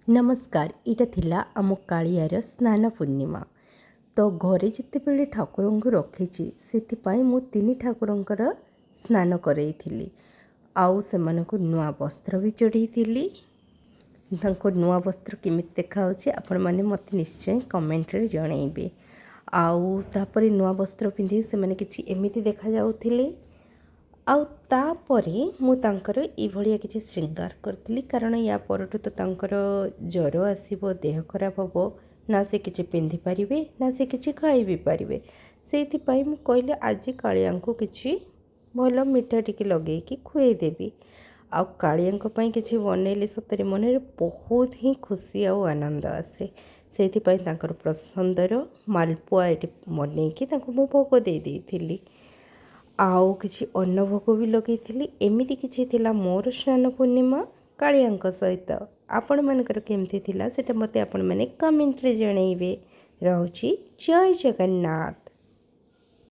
ନମସ୍କାର। ଏଇଟା ଥିଲା ଆମ କାଳିଆର ସ୍ନାନ ପୂର୍ଣ୍ଣିମା। ତ ଘରେ ଯେତେବେଳେ ଠାକୁରଙ୍କୁ ରଖିଛି, ସେଥିପାଇଁ ମୁଁ ତିନି ଠାକୁରଙ୍କର ସ୍ନାନ କରେଇଥିଲି ଆଉ ସେମାନଙ୍କୁ ନୂଆ ବସ୍ତ୍ର ବି ଚଢ଼େଇଥିଲି। ତାଙ୍କ ନୂଆ ବସ୍ତ୍ର କେମିତି ଦେଖାହେଉଛି, ଆପଣମାନେ ମୋତେ ନିଶ୍ଚୟ କମେଣ୍ଟରେ ଜଣେଇବେ। ଆଉ ତାପରେ ନୂଆ ବସ୍ତ୍ର ପିନ୍ଧି ସେମାନେ କିଛି ଏମିତି ଦେଖାଯାଉଥିଲେ। ଆଉ ତାପରେ ମୁଁ ତାଙ୍କର ଏଇଭଳିଆ କିଛି ଶୃଙ୍ଗାର କରିଥିଲି, କାରଣ ୟା ପରଠୁ ତ ତାଙ୍କର ଜ୍ୱର ଆସିବ, ଦେହ ଖରାପ ହେବ, ନା ସେ କିଛି ପିନ୍ଧିପାରିବେ ନା ସେ କିଛି ଖାଇ ବି ପାରିବେ। ସେଇଥିପାଇଁ ମୁଁ କହିଲି, ଆଜି କାଳିଆଙ୍କୁ କିଛି ଭଲ ମିଠା ଟିକେ ଲଗେଇକି ଖୁଆଇଦେବି। ଆଉ କାଳିଆଙ୍କ ପାଇଁ କିଛି ବନେଇଲେ ସତରେ ମନରେ ବହୁତ ହିଁ ଖୁସି ଆଉ ଆନନ୍ଦ ଆସେ। ସେଇଥିପାଇଁ ତାଙ୍କର ପସନ୍ଦର ମାଲପୁଆ ଏଠି ବନେଇକି ତାଙ୍କୁ ମୁଁ ଭୋଗ ଦେଇ ଦେଇଥିଲି ଆଉ କିଛି ଅନ୍ନ ଭୋଗ ବି ଲଗେଇଥିଲି। ଏମିତି କିଛି ଥିଲା ମୋର ସ୍ନାନ ପୂର୍ଣ୍ଣିମା କାଳିଆଙ୍କ ସହିତ। ଆପଣମାନଙ୍କର କେମିତି ଥିଲା, ସେଇଟା ମୋତେ ଆପଣମାନେ କମେଣ୍ଟରେ ଜଣେଇବେ। ରହୁଛି, ଜୟ ଜଗନ୍ନାଥ।